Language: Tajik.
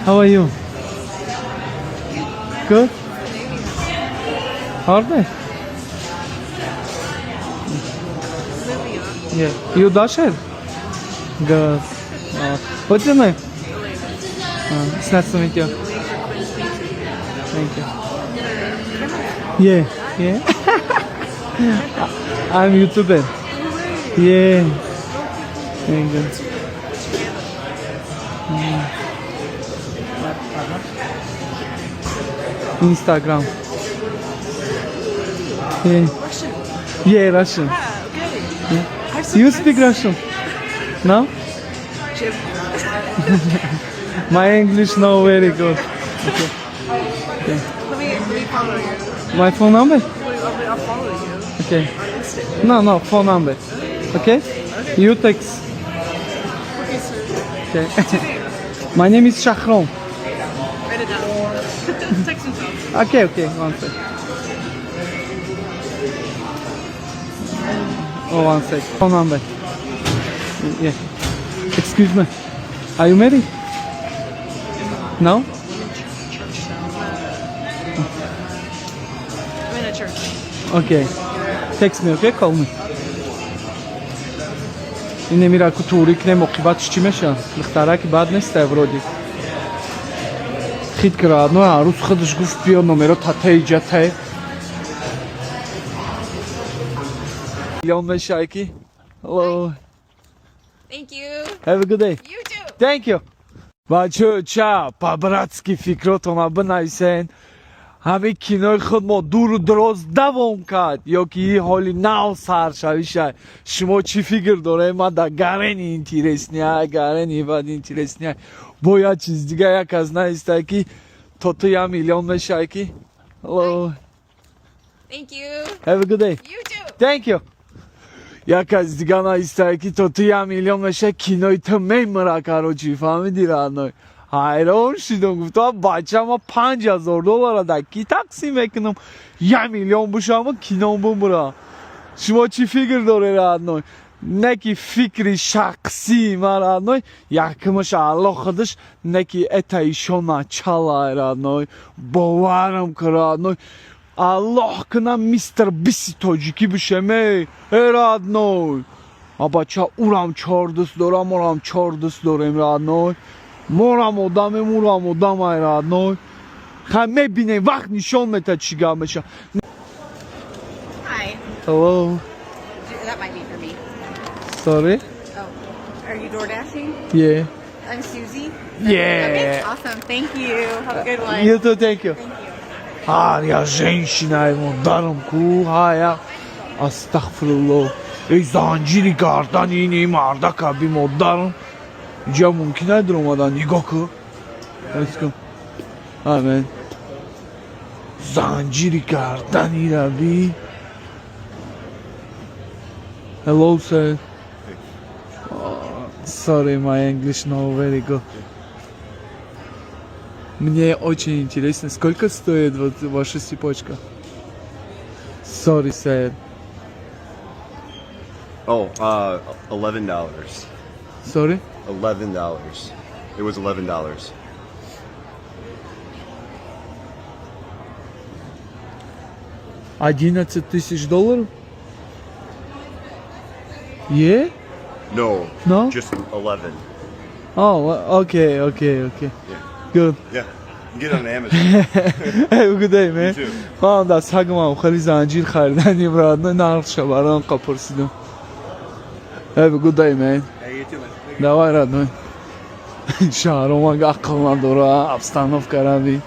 How are you? Good? Are they? Yeah. You Dasher? Good. What's your name? It's nice to meet you. Thank you. Yeah. I'm YouTuber. Yeah. Thank you. Instagram. Yeah. Russian. Yeah, Russian. Ah, okay. Yeah. I have some You speak friends- Russian? No? Jim. My English not very good. Okay. Okay. Let me follow you. My phone number? Wait, I'll follow you Okay. on Instagram. No, phone number. Okay? You text. Okay, sir. Okay. What's your name? My name is Shahrom. Write it down. Text yourself. Okay, one sec. Oh, one sec. Phone number. Yeah. Excuse me. Are you married? No? I'm in a church. Okay. Text me, okay? Call me. Ин эмира ку турик нем, оқибатш чӣ меша? Духтараки бад неста вроде. Хит кара, но арӯз худаш гуфт, биё, номеро татаи ҷатай. Миллион мешай ки. Hello. Thank you. Have a good day. You too. Thank you. Бачо, ча по-братски фикротона бинависен. Ҳамин кинои худ мо дуру дароз давом кард ё ки и ҳоли нав сар шавиша? Шумо чӣ фикр доред? Ма да гарени интересный, гарени бад интересный. Бо як чиз дига, як аз наистай ки то ту 1 миллион мешай ки. Hello. Thank you. Have a good day. You too. Thank you. Як аз дига наистай ки то ту 1 миллион мешай, кинои ту мемира, короче, фаҳмиди, родной? Ҳайрон шидам, гуфтам, бача, ма 5000 доллара да ки тақсим мекунам, 1 миллион бошама, кином бумра. Шумо чӣ фикр доред, родной? Не ки фикри шахсии ма, родной, якмаш Аллоҳ худаш, не ки это ишо начало, родной, боварам ки, родной, Аллоҳ кунам, мистер Биси тоҷикӣ бишем, эй, э, родной. А бача, урам чор дӯст дорам, орам чор дӯст дорем, родной, морам одамем, урам одамай, родной. Хай, мебинем, вақт нишон метад, чӣ гап меша. Hi. Hello. That might be for me. Sorry. Oh, are you door dashing? Yeah. I'm Susie. Yeah. Okay, awesome. Thank you. Have a good one. You too, thank you. Thank you. Ҳар як женщинаи модарам ку, ҳая, астағфирулло, эй, занҷири гардани ини мардака би, модарам, иҷа мумкин ай дуромадан, нигоҳ ку. Let's go. Amen. Занҷири гардани раби. Hello, sir. Oh, sorry, my English not very good. Мне очень интересно, сколько стоит вот ваша цепочка? Sorry, sir. Oh, $11. Sorry? $11. It was $11. 11 тысяч долларов? Yeah? No. No? Just 11. Oh, okay. Yeah. Good. Yeah. You get it on Amazon. Have a good day, man. You too. Ман да сагмам хеле занҷир харидани, брат, нархша барам қапурсидам. Have a good day, man. Hey, you too, man. Давай, родной. Шаҳромак ақл надора, обстановка рави.